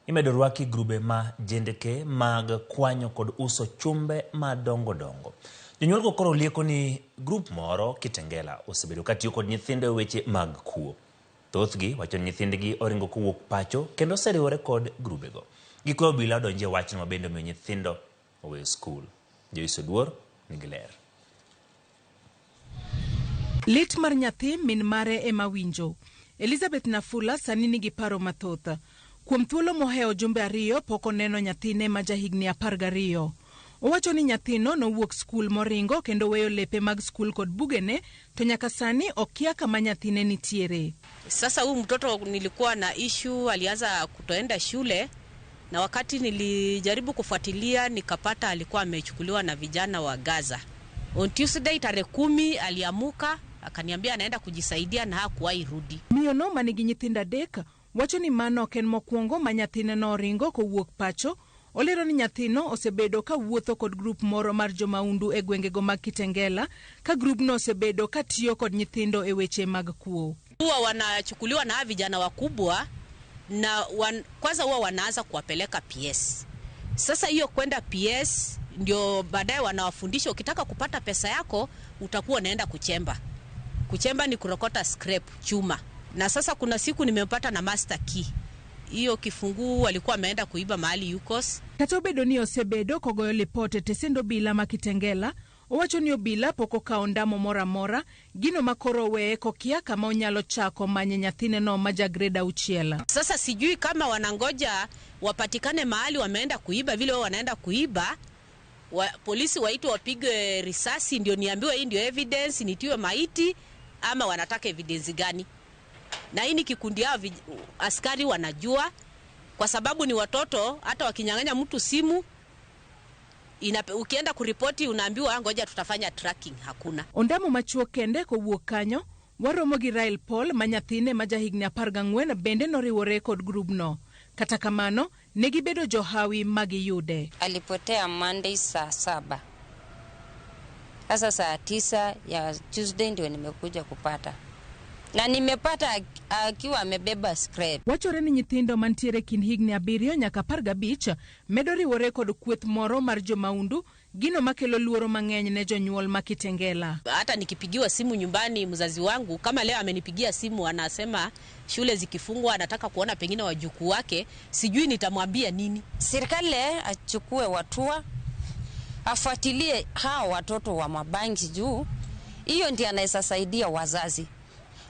imedo rwaki grube ma jendeke mag kwanyo kod uso chumbe madongo dongo. Jonyuolgo koro lieko ni grup moro Kitengela osebedo katiyo kod nyithindo e weche mag kuo. Thothgi wacho ni nyithindgi oringo kowuok pacho kendo oseriwore kod grubego. Gikwayo obila odonjie wachno ma bende omiyo nyithindo oweyo skul. Joyce Oduor nigi ler.
Lit mar nyathi min mare ema winjo. Elizabeth Nafula sani nigi paro mathoth. Kuom thuolo mohewo jumbe 2 pok oneno nyathine ma jahigni 12. Owacho ni nyathino nowuok skul moringo kendo weyo lepe mag skul kod bugene to nyaka sani okia kama nyathine nitiere.
Sasa huyu mtoto nilikuwa na issue, alianza kutoenda shule na wakati nilijaribu kufuatilia nikapata alikuwa amechukuliwa na vijana wa Gaza. On Tuesday tarehe 10 aliamuka akaniambia anaenda kujisaidia na hakuwahi rudi.
Miyo no manigi nyithindo 3 wacho ni mano ok en mokwongo ma nyathine noringo kowuok pacho. Olero ni nyathino osebedo ka wuotho kod grup moro mar jomaundu e gwengego mag Kitengela ka grupno osebedo ka tiyo kod nyithindo e weche mag kuo.
Huwa wanachukuliwa na vijana wakubwa na kwanza huwa wanaanza kuwapeleka PS. Sasa hiyo kwenda PS ndio baadaye wanawafundisha ukitaka kupata pesa yako utakuwa unaenda kuchemba. Kuchemba ni kurokota scrap chuma. Na sasa kuna siku nimempata na master key. Hiyo kifunguu alikuwa ameenda kuiba mahali yukos.
Kata obedo ni osebedo kogoyo lipot e tesend obila ma Kitengela, owacho ni obila pok okawo ndamo moro amora, gino ma koro oweye kokia kama onyalo chako manye nyathine no ma ja grade 6.
Sasa sijui kama wanangoja wapatikane mahali wameenda kuiba, vile wao wanaenda kuiba polisi waitwe wapigwe risasi ndio niambiwe hii ndio evidence nitiwe maiti, ama wanataka evidence gani? Na hii ni kikundi yao askari wanajua kwa sababu ni watoto, hata wakinyang'anya mtu simu ukienda kuripoti unaambiwa ngoja tutafanya tracking, hakuna.
Ondamo machuok kende kowuok kanyo waromo gi Rael Paul ma nyathine ma jahigni 14 bende noriwore kod grubno. Kata kamano negibedo johawi magiyude.
Alipotea Monday saa 7. Sasa saa 9 ya Tuesday ndio nimekuja kupata. Na nimepata akiwa amebeba scrap.
Wachore ni nyithindo mantiere kind higni 7 nyaka 15 medo riwore kod kweth moro mar jomaundu, gino makelo luoro mang'eny ne jonyuol ma Kitengela.
Hata nikipigiwa simu nyumbani mzazi wangu, kama leo amenipigia simu anasema shule zikifungwa anataka kuona pengine wajukuu wake, sijui nitamwambia nini.
Serikali achukue hatua, afuatilie hao watoto wa mabangi juu hiyo ndiyo anaweza saidia wazazi.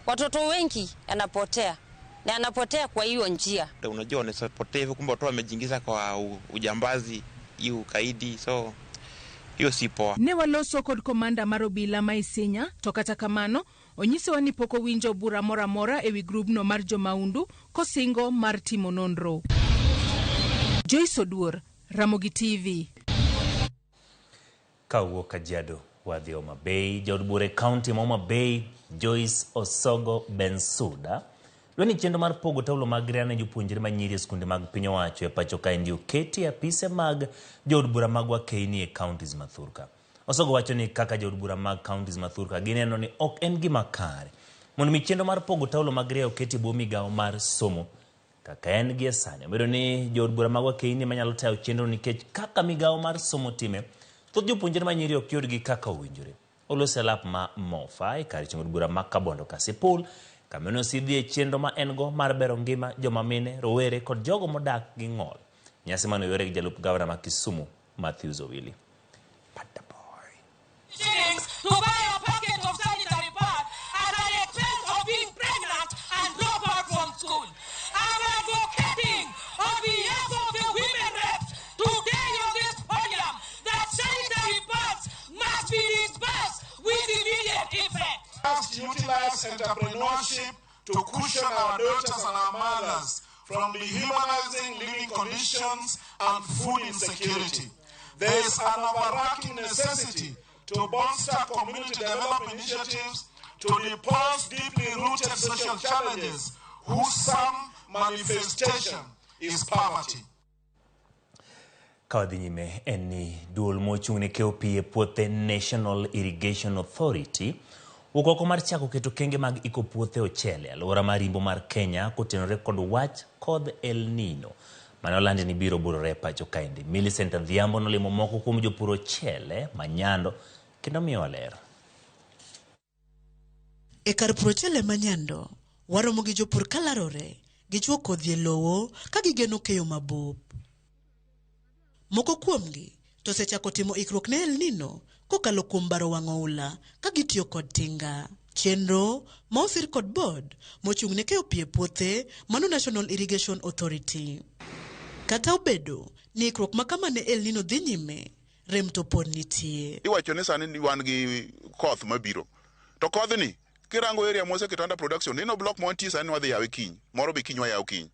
Watoto wengi anapotea na anapotea kwa hiyo njia.
Unajua wanapotea hivyo, kumbe watoto wamejiingiza kwa ujambazi, hiyo ukaidi, so hiyo si poa.
Ne waloso kod komanda mar obila ma Isinya to kata kamano onyisowa ni pok owinjo bura moro amora ewi grubno mar jomaundu kosingo mar timo nonro. Joyce Oduor, Ramogi TV.
Kawuok Kajiado. Wadhi Homa Bay. Jaod bura e kaunti ma Homa Bay, Joyce Osogo Bensuda, dwa ni chenro mar pogo taulo mag ria ne jopuonjre manyiri e skunde mag piny owacho e pacho kaendi oketi e apise mag jood bura mag wakeini e counties ma thurka. Osogo wacho ni kaka jood bura mag counties ma thurka gineno ni ok en gima kare mondo mi chenro mar pogo taulo mag ria oketi e bwo migawo mar somo kaka en gie sani. Omedo ni jood bura mag wakeini manyalo tayo chenro nikech kaka migawo mar somo time, thoth jopuonjre manyiri ok yudgi kaka owinjore. Oloso e lap ma Mofa e kar chung' od bura ma Kabondo Kasipul, kama ne osidhi e chenro ma en go mar bero ngima joma mine, rowere kod jogo modak gi ng'ol. Nyasi mane oyore gi jalup gavana ma Kisumu, Matthews Owili.
Shillings to buy a packet of sanitary pad at an expense of being pregnant and drop out from school. I'm advocating on behalf of the women reps today on this podium that sanitary pads must be disbursed with immediate effect.
Must utilize entrepreneurship to cushion our daughters and our mothers from dehumanizing living conditions and food insecurity. There is an overarching necessity to bolster community development initiatives to repulse deeply rooted social challenges whose some manifestation is poverty.
Ka wadhi nyime en ni duol mochung' ne keyo pi e puothe National Irrigation Authority wuok oko mar chako keto kenge mag iko puothe ochele alwora mar Imbo mar Kenya kotenore kod wach kodh El Nino mane olandi ni biro burore e pacho kaendi. Millicent Adhiambo nolimo moko kuom jopur ochele ma Nyando kendo miyowa ler.
E kar puro ochele ma Nyando, waromo gi jopur kalarore gi chwo kodhi e lowo ka gigeno keyo mabup. Moko kuomgi to osechako timo ikruok ne El Nino kokalo kuom baro wang' oula ka gitiyo kod tinga. Chenro ma osir kod board mochung' ne keyo pi e puothe mano National Irrigation Authority. Kata obedo ni ikruok ma kama ne El Nino dhi nyime, rem to pod nitie.
Iwacho ni sani wan gi koth mabiro. To kodhni, kirango area mwaseketo under production, neno block ma wantie sani wadhi yawe kiny, moro be kiny wayawo kiny.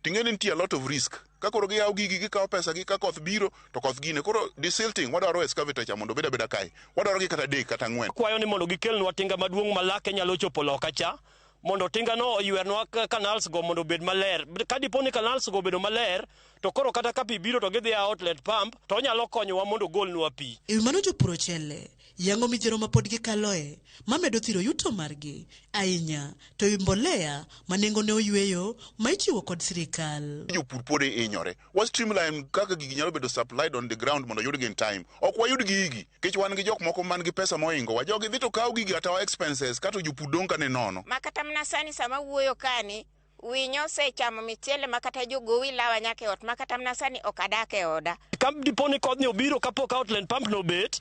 Ting'e ni nitie a lot of risk. Ka koro giyawo gigi, gikawo pesa gi, ka koth biro, to koth gine. Koro desilting, wadwaro excavator cha mondo obed abeda kae. Wadwaro gi kata 3 kata 4.
Kwayo ni mondo gikelnwa tinga maduong' ma lake nyalo chopo loka cha, mondo tingano oywernwa canals go mondo obed maler. Ka dipo ni canals go obedo maler, to koro kata ka pi biro to gidhi e outlet pump, to onyalo konyowa mondo ogolnwa pi.
E wi mano jopur ochele yango midhiero ma pod gikaloe mamedo thiro yuto margi ahinya to e wi mbolea ma nengone oyweyo ma ichiwo kod sirikal.
Jopur pod hinyore. Wa streamline kaka gigi nyalo bedo supplied on the ground mondo oyudgi in time. Ok wayud gigi, nikech wan gi jok moko man gi pesa mohingowa. Jogi dhi to kawo gigi at our expenses, kato jopur dong' ka ni nono.
Ma kata mana sani sama wuoyo kani, winyo osechamo michele ma kata jogowi lawa nyaka e ot, ma kata mana sani ok adak e oda.
Ka dipo ni kodhni obiro kapok outlet pump no obet,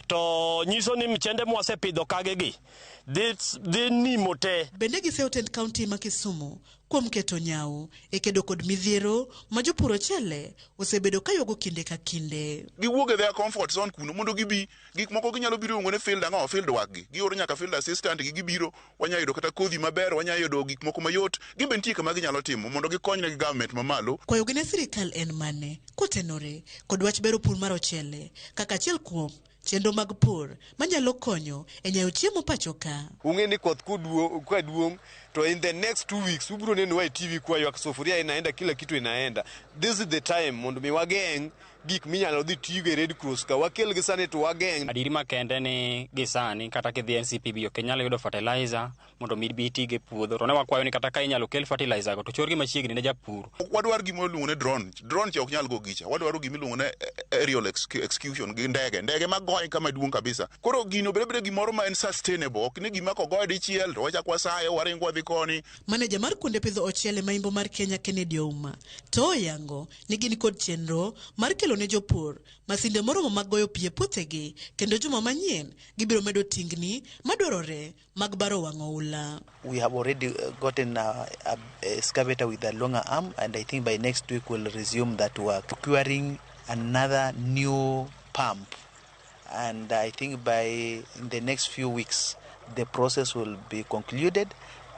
to nyiso ni mchende mwasepidho kage gi dhi nimo te.
Bende giseyo tend kaunti ma Kisumu kuom keto nyawo e kedo kod midhiero ma jopur ochele osebedo ka ywago kinde ka kinde.
Giwuog e their comfort zone kuno mondo gibi. Gik moko ginyalo biro luongo ni field ang'o, field work gi. Gioro nyaka field assistant gi gibiro, wanyalo yudo kata kodhi maber, wanyalo yudo gik moko mayot. Gin be nitie kama ginyalo timo mondo gikonyre gi government mamalo.
Kwayogi ne sirikal en mane kotenore kod wach bero pur mar ochele kaka achiel kuom chenro mag pur manyalo konyo e nyayo chiemo pacho ka.
Ung'e ni koth kaduong' to in the next 2 weeks ubiro nenowa e TV kwa ywak sufuria inaenda, kila kitu inaenda. This is the time mondo mi wageng' gik minyalo dhi tigo e Red Cross ka wakel gi sani to wageng'.
Adieri makende ni gi sani kata kidhi NCPB ok inyal yudo fertilizer mondo mi ibi itigo e puodho. To ne wakwayo ni kata ka inyalo kel fertilizer go to chorgi machiegni ne japur.
Ok wadwar gima iluongo ni drone. Drone cha ok nyal go gicha. Wadwaro gima iluongo ni aerial execution gi ndege. Ndege magoye kama duong' kabisa. Koro gino bede bede gimoro ma en sustainable. Ok ni gima kogoye dichiel to wachak wasaye waringo wadhi koni.
Maneja mar kuonde pidho ochele ma Imbo mar Kenya Kennedy Ouma to oyango ni gin kod chenro mar kelo ne jopur masinde moromo mag goyo pi e puothegi kendo juma manyien gibiro medo tingni madwarore mag baro wang' oula.
We have already gotten a excavator with a longer arm, and I think by next week we'll resume that work, procuring another new pump, and I think by in the next few weeks the process will be concluded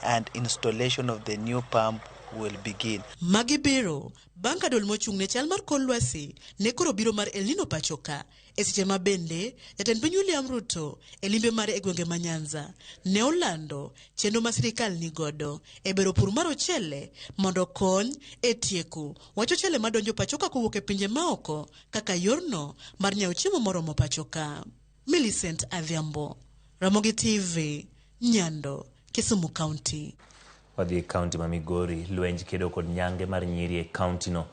and installation of the new pump will begin.
Magi biro bang' ka duol mochung' ne chal mar kor lwasi ne koro biro mar El Nino pacho ka e seche ma bende jatend piny William Ruto e limbe mare e gwenge ma Nyanza ne olando chenro ma sirikal nigodo e bero pur mar ochele mondo okony e tieko wach ochele madonjo pacho ka kowuok e pinje maoko kaka yorno mar nyiewo chiemo moromo pacho ka. Millicent Adhiambo, Ramogi TV, Nyando, Kisumu County.
Wadhi e kaunti ma Migori, lwenj kedo kod nyange mar nyiri e kauntino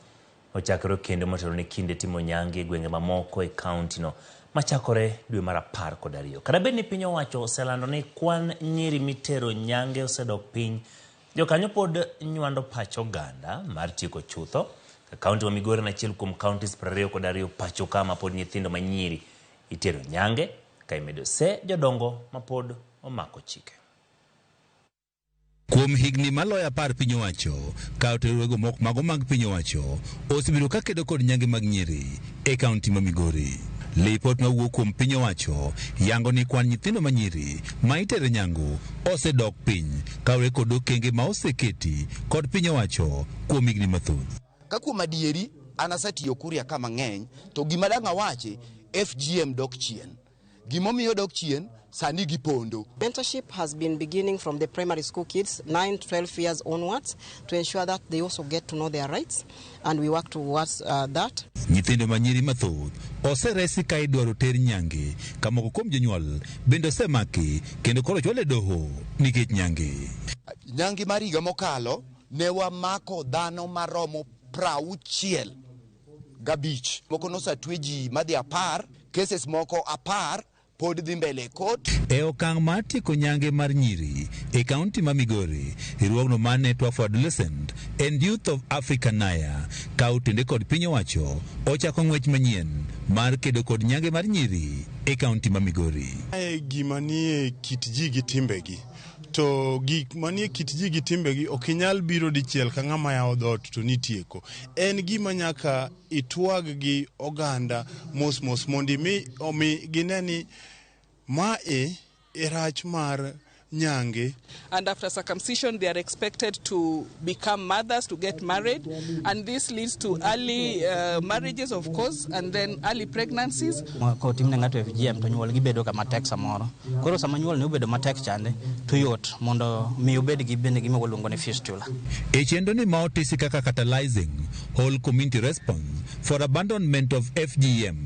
ochakore kendo motelo ne kinde timo nyange e gwenge mamoko e kauntino machakore dwe mar 12. Kata bed ni piny owacho oselando ni kwan nyiri mitero nyange osedok piny, jokanyo pod nywando pach oganda mar tieko chutho. Kaunti ma Migori en achiel kuom counties 22 pacho ka ma pod nyithindo ma nyiri itero nyange ka imedo se jodongo ma pod omako chike.
Kuom higni maloyo 10 piny owacho, ka oterwego mok mago mag piny owacho, osebedo ka kedo kod nyange mag nyiri e kaunti ma Migori. Lipot mawuok kuom piny owacho yango ni kwan nyithindo ma nyiri ma itere nyangu osedok piny kaluwore kod okenge ma oseketi kod piny owacho kuom higni mathoth.
Ka kuom adieri, an asetiyo Kuria ka mang'eny, to gima dang' awachi, FGM dok chien. Gimomiyo dok chien, sani gipondo.
Mentorship has been beginning from the primary school kids, 9 to 12 years onwards, to ensure that they also get to know their rights, and we work towards that.
Nyithindo ma nyiri mathoth oseresi ka idwaro ter nyange, ka moko kuom jonyuol bende osemaki kendo koro ochwal e doho nikech nyange.
Nyange mar higa mokalo ne wamako dhano maromo 65. Moko nosetwe ji madhi 10, cases moko 10 pod dhi mbele e court.
E okang' mar tieko nyange mar nyiri e kaunti ma Migori, riwruogno mar Network for Adolescent and Youth of Africa NAYA ka otende kod piny owacho ochako ng'wech manyien mar kedo kod nyange mar nyiri e kaunti ma Migori.
Mae gima nie kit ji gi timbegi. To gik manie kit ji gi timbegi ok inyal biro dichiel ka ng'ama yawo dhoot to nitieko. En gima nyaka itwag gi oganda mos mos mondo omi gine ni mae e rach mar nyange.
And after circumcision, they are expected to become mothers, to get married, and this leads to early marriages, of course, and then early pregnancies.
Kotimne ng'ato FGM to nyuol gi bedo kama tek samoro. Koro sama nyuol ne obedo matek chande, to yot mondo mi obed gi bende gima waluongo ni fistula.
E chenro ni ma otisi kaka catalyzing whole community response for abandonment of FGM,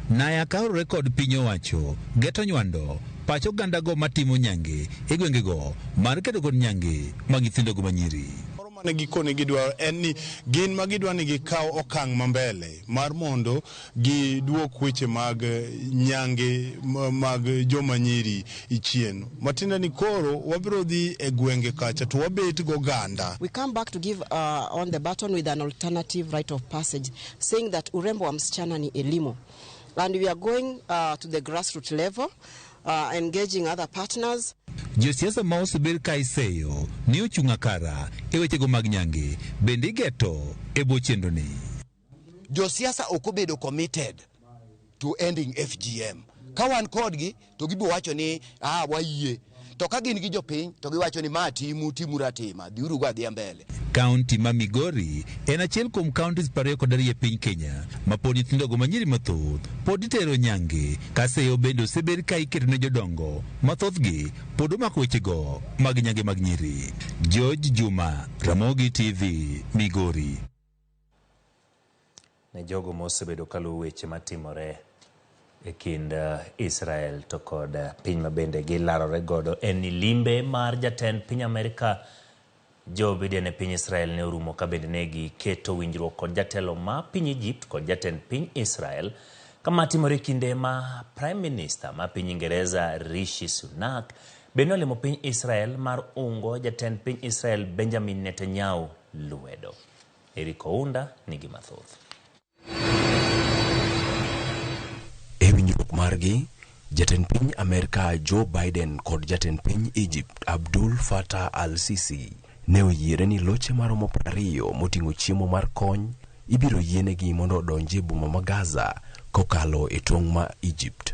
NAYA kaluwore kod piny owacho geto nywando pach ogandago matimo nyange e gwengego mar kedo kod nyange mag nyithindogo manyiri.
Moro mane gikone gidwaro en ni gin ma gidwa ni gikaw okang' mambele mar mondo giduok weche mag nyange mag joma nyiri chien. Matiende ni koro wabiro dhi e gwenge kacha to wabet goganda.
We come back to give on the button with an alternative rite of passage, saying that urembo wa msichana ni elimu. And we are going to the grassroots level, engaging other partners.
Josiasa ma osebed ka iseyo ni ochung' akara e wechego mag nyange bende igeto e bwo chenro ni.
Josiasa ok obedo committed to ending FGM. Ka wan kodgi to gibo wacho ni wayie. To ka gin gi jopiny to giwacho ni ma timu timuru atima, dhiuru go adhiya mbele.
Kaunti ma Migori en achiel kuom counties 22 e piny Kenya ma pod nyithindogo manyiri mathoth pod itero nyange ka seyo bende osebed ka iketo ne jodongo ma thothgi pod omako wechego mag nyange mag nyiri. George Juma, Ramogi TV, Migori.
Ne jogo mosebedo kaluwo weche matimore e kind Israel to kod piny ma bende gilarore godo en ni limbe mar jatend piny Amerika Joe Biden e piny Israel ne orumo ka bende ne giketo winjruok kod jatelo ma piny Egypt kod jatend piny Israel kama timore kinde ma Prime Minister ma piny Ingereza Rishi Sunak bende olimo piny Israel mar ungo jatend piny Israel Benjamin Netanyahu lwedo. Eric Ounda nigi mathoth.
E winjruok margi, jatend piny Amerka Joe Biden kod jatend piny Egypt Abdul Fattah al-Sisi ne oyiere ni loche maromo 20 moting'o chiemo mar kony ibiro yienegi mondo odonji e boma ma Gaza kokalo e tong' ma Egypt.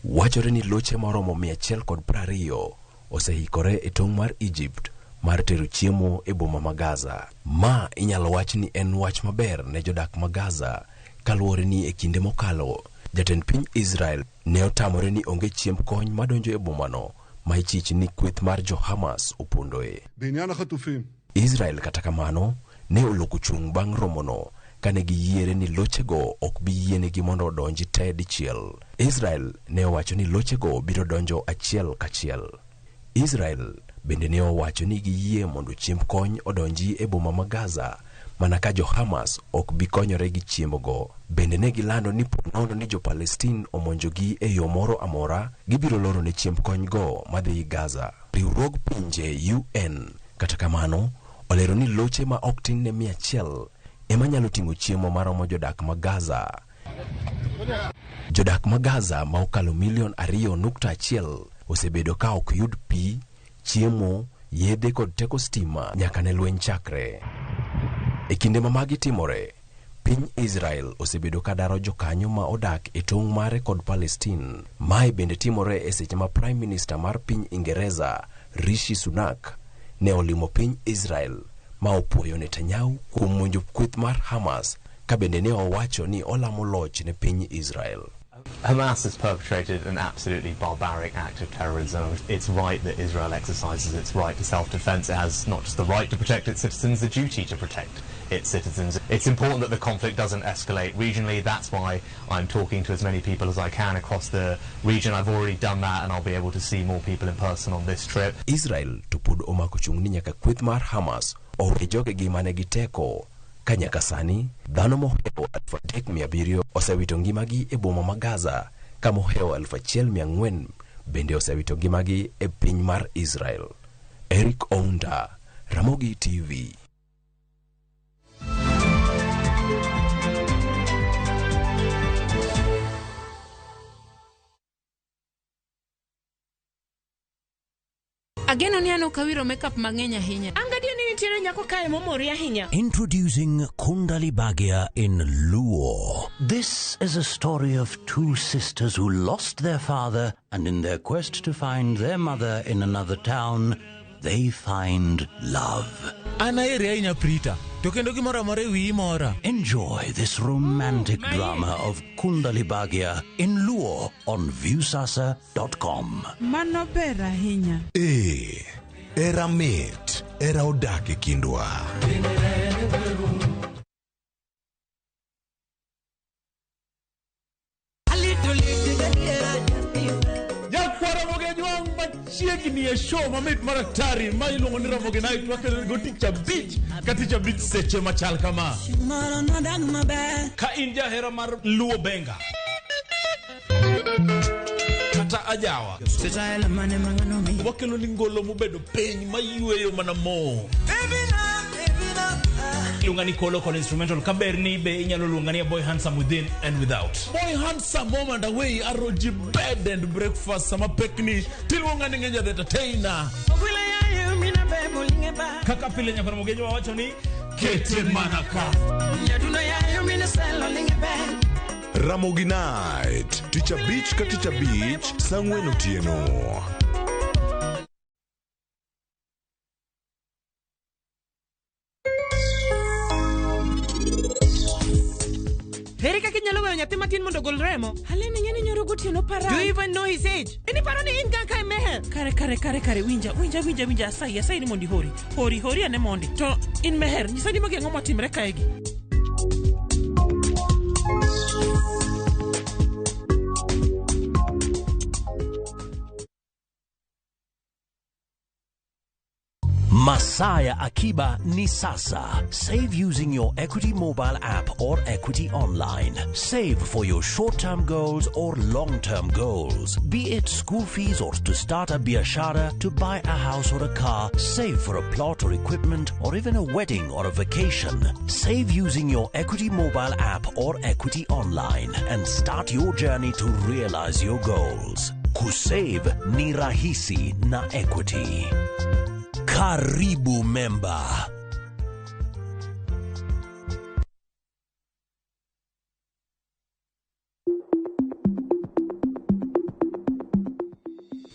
Wachore ni loche maromo 120 osehikore e tong' mar Egypt mar tero chiemo e boma ma Gaza. Ma inyalo wach ni en wach maber ne jodak ma Gaza kaluwore ni e kinde mokalo jatend piny Israel ne otamore ni onge chiemb kony madonjo e bomano ma ichich ni kweth mar jo Hamas opondoe. Israel kata kamano ne oloko chung' bang' romono kane giyiere ni lochego ok bi yienegi mondo odonji te dichiel. Israel ne owacho ni lochego biro donjo achiel kachiel. Israel bende ne owacho ni giyie mondo chiemb kony odonji e boma ma Gaza mana ka jo Hamas ok bi konyore gi chiembogo. Bende ne gilando ni po nono ni jo Palestine omonjogi e yo moro amora, gibiro loro ne chiemb kony go madhi Gaza. Riwruog pinje UN kata kamano olero ni loche ma ok tin ne 100 ema nyalo ting'o chiemo maromo jodak ma Gaza. Jodak ma Gaza ma okalo milion 2.1 osebedo ka ok yud pi, chiemo, yedhe kod teko stima nyaka ne lweny chakre. E kinde ma magi timore, piny Israel osebedo ka daro jokanyo ma odak e tong' mare kod Palestine. Mae bende timore e seche ma Prime Minister mar piny Ingereza Rishi Sunak ne olimo piny Israel ma opuoyo Netanyahu kuom monjo kweth mar Hamas ka bende ne owacho ni olamo loch ne piny Israel.
Hamas has perpetrated an absolutely barbaric act of terrorism. It's right that Israel exercises its right to self-defense. It has not just the right to protect its citizens, the duty to protect its citizens. It's important that the conflict doesn't escalate regionally. That's why I'm talking to as many people as I can across the region. I've already done that, and I'll be able to see more people in person on this trip.
Israel to pod omako chung' ni nyaka kweth mar Hamas owe jogegi mane giteko ka nyaka sani dhano mohewo 3,700 osewito ngimagi e boma ma Gaza ka mohewo 1,400 bende osewito ngimagi e piny mar Israel. Eric Ounda, Ramogi TV.
Ageno ni an ok awiro makeup mang'eny ahinya.
An gadier ni nitiere nyako kae momori ahinya.
Introducing Kundali Bhagya in Luo. This is a story of two sisters who lost their father, and in their quest to find their mother in another town, they find love.
An aheri ahinya Prita, to kendo gimoro amora e wiyi mora.
Enjoy this romantic drama of Kundali Bhagya in Luo on Viusasa.com.
Mano ber ahinya.
Ee, era mit, era odak e kindwa.
Nyakwara Ramogi machiegni e show mamit mar atari ma iluongo ni Ramogi Night wakelo go tich abich ka tich abich seche machal kama. Ka in jahera mar Luo Benga kata ajawa, wakelo ni ngolo mobedo piny mayweyo mana mo. Iluonga ni Kolo kod instrumental kaber ni be inyalo luonga ni a boy handsome within and without. Boy handsome home and away aroji bed and breakfast sama pekni tiluonga ni Ngeja the entertainer. Kaka pile nyaka Ramogi wawacho ni kete mana ka.
Ramogi Night, tich abich ka tich abich, saa ang'wen otieno.
Ere kaka inyalo weyo nyathi matin mondo ogol remo?
Aleni ng'eni nyoro gotieno para.
Do you even know his age? In iparo ni in kaka e Meher?
Kare kare kare kare winja winja winja winja asayi asayi ni mondi hori hori hori ane mondi to in Meher nyisa ni magi ang'o motimre kaegi.
Masaya Akiba ni sasa. Save using your Equity mobile app or Equity online. Save for your short-term goals or long-term goals. Be it school fees or to start a biashara, to buy a house or a car, save for a plot or equipment, or even a wedding or a vacation. Save using your Equity mobile app or Equity online and start your journey to realize your goals. Kusave ni rahisi na Equity. Karibu member.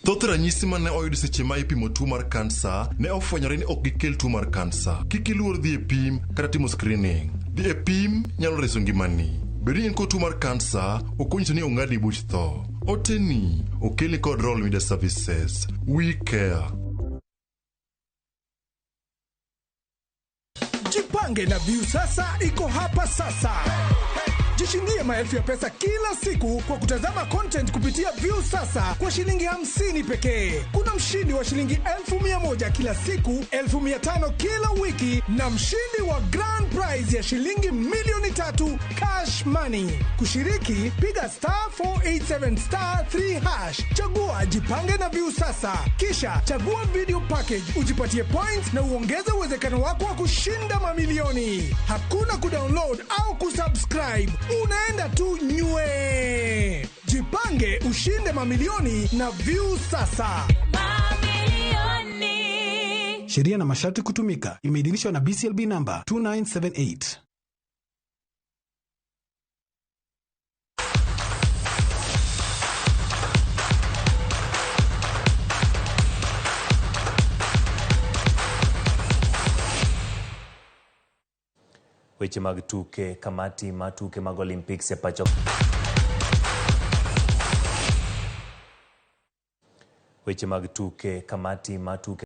Thoth ranyisi mane oyud seche ma ipimo tuo mar kansa ne ofwenyore ni ok gikel tuo mar kansa. Kik iluor dhi e pim kata timo screening. Dhi e pim nyalo reso ngimani. Bedo ni in kod tuo mar kansa ok onyiso ni ong'adni buch tho. Oteni okelni kod Royal Media Services. We care.
Jipange na Viusasa iko hapa sasa. Jishindie maelfu ya pesa kila siku kwa kutazama content kupitia Viusasa kwa shilingi 50 pekee. Kuna mshindi wa shilingi 100,000 kila siku, 500,000 kila wiki na mshindi wa grand prize ya shilingi 3,000,000 cash money. Kushiriki, piga star 487 star 3 hash, chagua Jipange na Viusasa, kisha chagua video package, ujipatie points na uongeze uwezekano wako wa kushinda mamilioni. Hakuna kudownload au kusubscribe, unaenda tu nywe. Jipange ushinde mamilioni na Viusasa.
Sheria na masharti kutumika. Imeidhinishwa na BCLB namba 2978.
Weche mag tuke, kamati ma tuke mag Olympics e pacho Weche mag tuke, kamati ma tuke